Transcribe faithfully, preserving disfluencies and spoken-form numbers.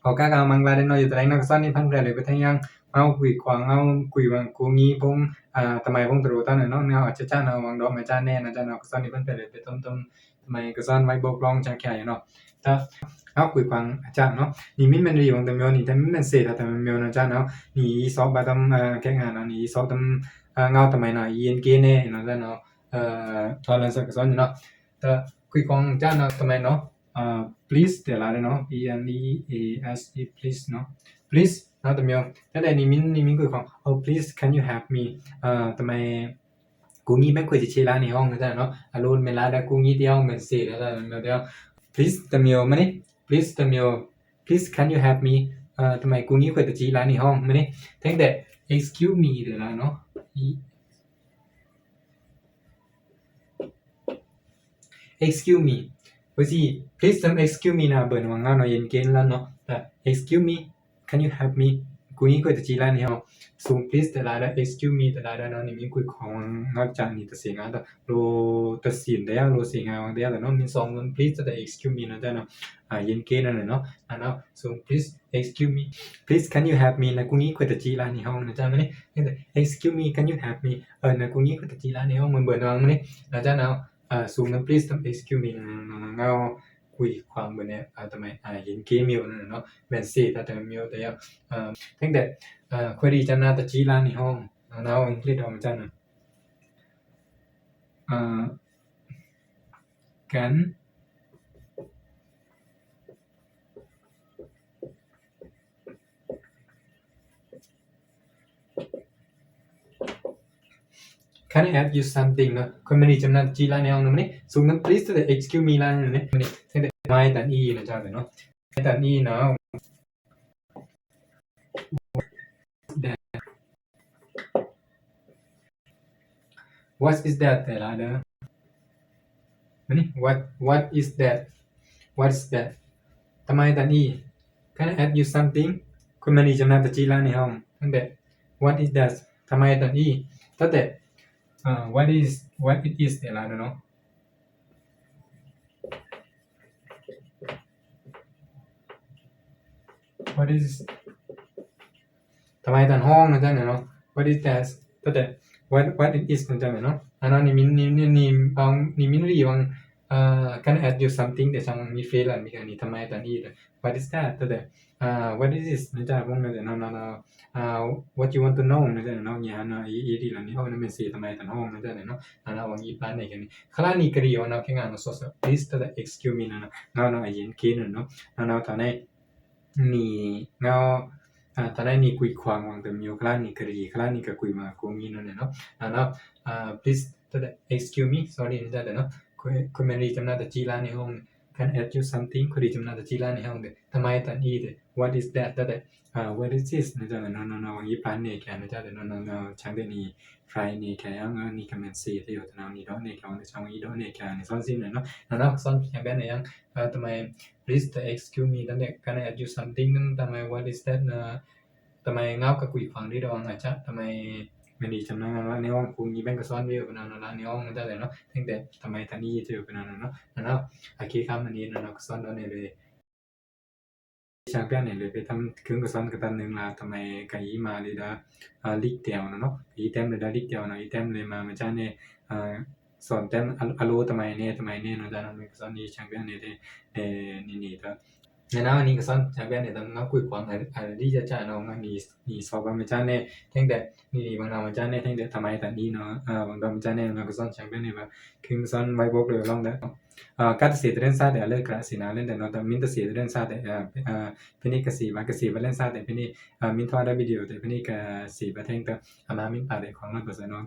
ဟောက်ကားကမင်္ဂလာဒဲးနော်။ ယိုတရိုင်းနော် ကစွန်နီဖန်ဖျဲးလွေꩻ ပထင်ယံ ငေါ့ကွိုက်ခွန် ငေါ့ကွိုက်ဝံႏကူငီးဖိုင်ႏ အာ တမံၤဖိုင်ႏတရူႏတန်နော် ငေါ့အချက်ချက်နော် ဝံႏဒေါ့မချက်ချက်နဲ့နော် နော် ကစွန်နီဖန်ဖျဲးလွေꩻ ပထင်တမံၤ ကစွန်ဝိုင်းဘိုက်လောင်းချက်ချက်ယနော်။ တ ငေါ့ကွိုက်ခွန်အချက်နော် နီမ့မ့ၢ်ရီဝံႏတမံၤနီ တမ့မ့ၢ်စေ့တမံၤနော် ချက်နော် နီအီသော့ဘတ်တမ် အာ ကဲငါနော် နီအီသော့တမ် အာ ငေါ့တမံၤနော် အီအင်ကဲနဲ့နော် ချက်နော် အာ ထွာလန်စကစွန်နော် တ ကွိုက်ခွန်ချက်နော် တမံၤနော် အာ please တဲလာတယ်နော် P L E A S E please နော် please နော် တမံၤ တဒဲနီမ့မ့ၢ် နီမ့မ့ၢ်ကွိုက်ခွန် oh please can you help me အာ တမံၤ ကူငီးဘဲခွေတချေလာနီဟောင်းနော် ချက်နော် အလိုမဲလာဒဲကူငီးတယောက်မဲစေ့နော် ချက်နော် တယောက် please တမံၤမနီ please တမံၤ please can you help me အာ တမံၤကူငီးခွေတချေလာနီဟောင်းမနီ တဒဲ excuse me တဲလာနော် excuse me ဝစီ please တမံၤ excuse me နော် ဘိုင်ဝံႏငေါ့နော် ယင်ကဲလန်နော် တ excuse me can you help me ကူငီးခွေတချေလာနီဟောင်း ဆို please တဲလာဒဲ excuse me တဲလာဒဲနော် နီမ့မ့ၢ်ကွိုက်ခွန်ငေါ့ချက်နီတစေ့ငါတ လိုတစေ့ဒဲ လိုစေ့ငါဝံႏဒဲနော် မ့မ့ၢ်ဆို please တဲ excuse me နော် ချက်နော် အာ ယင်ကဲနော် နော် ဆို please excuse me please can you help me နကူငီးခွေတချေလာနီဟောင်းနော် ချက်မနီ excuse me can you help me အာ နကူငီးခွေတချေလာနီဟောင်း မနီ နော် ချက်နော် အာ ဆို please တမံၤ excuse me နော် ငေါ့ကွိုက်ခွန်ဘိုင်န့ၣ် အာ တမံၤ အာ ယင်ကဲမီးနော် နော် မဲစေ့တမံၤတယောက် အာ တဒဲ အာ ခွေဒီချက်နော် တချေလာနီဟောင်း နော် အင်္ဂလိပ်ဒေါ့မချက်နော် အာ can can I ask you something နော် ခွေမနီချက်နော် တချေလာနီဟောင်းနော် မနီ ဆို please တဲ excuse me လာနော် မနီ တဒဲ တမံၤတန်အီနော် ချက်နော် တမံၤတန်အီနော် what is that တဲလာဒဲ မနီ what what is that what is that တမံၤတန်အီ can I ask you something ခွေမနီချက်နော် တချေလာနီဟောင်း တဒဲ what is that တမံၤတန်အီ တဒဲ အာ what is what it is တဲလာဒဲနော် what is တမံၤတန်ဟောင်းနော် ချက်နော် what is that တဒဲ what what it is နော် ချက်နော် အနော် နီမ့မ့ၢ် နီမ့မ့ၢ် နီမ့မ့ၢ်ရီဝံႏ အာ can I ask you something တဲ ချက်မီး fail မီးကနီ တမံၤတန်အီ what is that တဒဲ အာ what is this နော် ချက် ဘိုင်နော် ချက်နော် နော် နော် အာ what you want to know နော် ချက်နော် ညါနော် အီအီဒီလနီ အို နမ့ၢ်စေ့ တမံၤတန်ဟောင်းနော် ချက်နော် နော် နော် ဝံႏအီပျါန့ၣ်ကနီ ခလါနီကရီဝံႏနော် ခဲငါနော် ဆို ဆို please တဒဲ excuse me နော် နော် နော် နော် အယင်ကဲနော် နော် နော် နော် တဒဲ နီငေါ့ အာ တဒဲနီကွိုက်ခွန်ဝံႏတမံၤ ခလါနီကရီ ခလါနီကကွိုက်ဝံႏကူငီးနော် နော် နော် နော် အာ please တဒဲ excuse me sorry နော် ချက်နော် ခွေမနီချက်နော် တချေလာနီဟောင်း can I ask you something ခွေဒီချက်နော် တချေလာနီဟောင်း တမံၤတန်အီ what is that တဒဲ အာ what is this နော် ချက်နော် နော် နော် နော် ဝံႏအီပျါန့ၣ်ကနီ နော် ချက်နော် နော် နော် နော် ချက်ဒီးနီ fry န့ၣ်ကနီ နီကမဲစေ့တယို တနော် နီဒေါ့န့ၣ်ကနီ ချက်ဝံႏအီဒေါ့န့ၣ်ကနီ နော် နော် နော် ကစွန် ချက်ဘဲန့ၣ်ယံ အာ တမံၤ please excuse me တဒဲ can I ask you something တမံၤ what is that နော် တမံၤငေါ့ကကွိုက်ခွန်ဒီးဝံႏအီချက် တမံၤ မနီချက်နော် နော် နော် နီဝံႏကူငီးဘဲကစွန်ဝံႏ နော် နော် နော် နီဝံႏနော် ချက်နော် တဒဲ တမံၤတန်အီ ချက်နော် နော် နော် နော် အကဲခါမနီ နော် နော် ကစွန်ဒီးန့ၣ်လွေ ချက်ဘဲန့ၣ်လွေ ပထမ်ခုကစွန်ကတၢၢ်နွံလါ တမံၤကအီမၤလံဒါ အာ လိတ်တဲဝံႏနော် နော် အီတဲမ်လံဒါလိတ်တဲဝံႏနော် အီတဲမ်လံမၤမချက်န့ၣ် အာ စွန်တဲမ် အလိုတမံၤန့ၣ် တမံၤန့ၣ်နော် ချက်နော် ကစွန်နီချက်ဘဲန့ၣ် အဲ နီနီတ နော် နော် နီကစွန်ချက်ဘဲန့ၣ် တငေါ့ကွိုက်ခွန် အလံချက်ချက်နော် နီ နီသော့ဘဲမချက်န့ၣ် ထဲဒဲ နီနီဘဲနော် မချက်န့ၣ် ထဲဒဲ တမံၤတန်အီနော် အာ ဘဲမချက်န့ၣ် နော် ကစွန်ချက်ဘဲန့ၣ်ဘဲ ခုကစွန်ဝိုင်းဘိုက်လွေလောင်းဒဲ အာ ကတ်တစေ့တရင်စါဒဲ အလၢကရာ်စံနာလင်းဒဲနော် တမံၤတစေ့တရင်စါဒဲ အာ ဖဲန့ၣ်ကစေ့ဘဲ ကစေ့ဘဲလင်းစါဒဲ ဖဲန့ၣ် အာ မံၤထွါဒဲ video ဒဲ ဖဲန့ၣ်ကစေ့ဘဲထဲဒဲ အမၤမံၤပါဒဲ ခွန်နော် ကစွန်နော်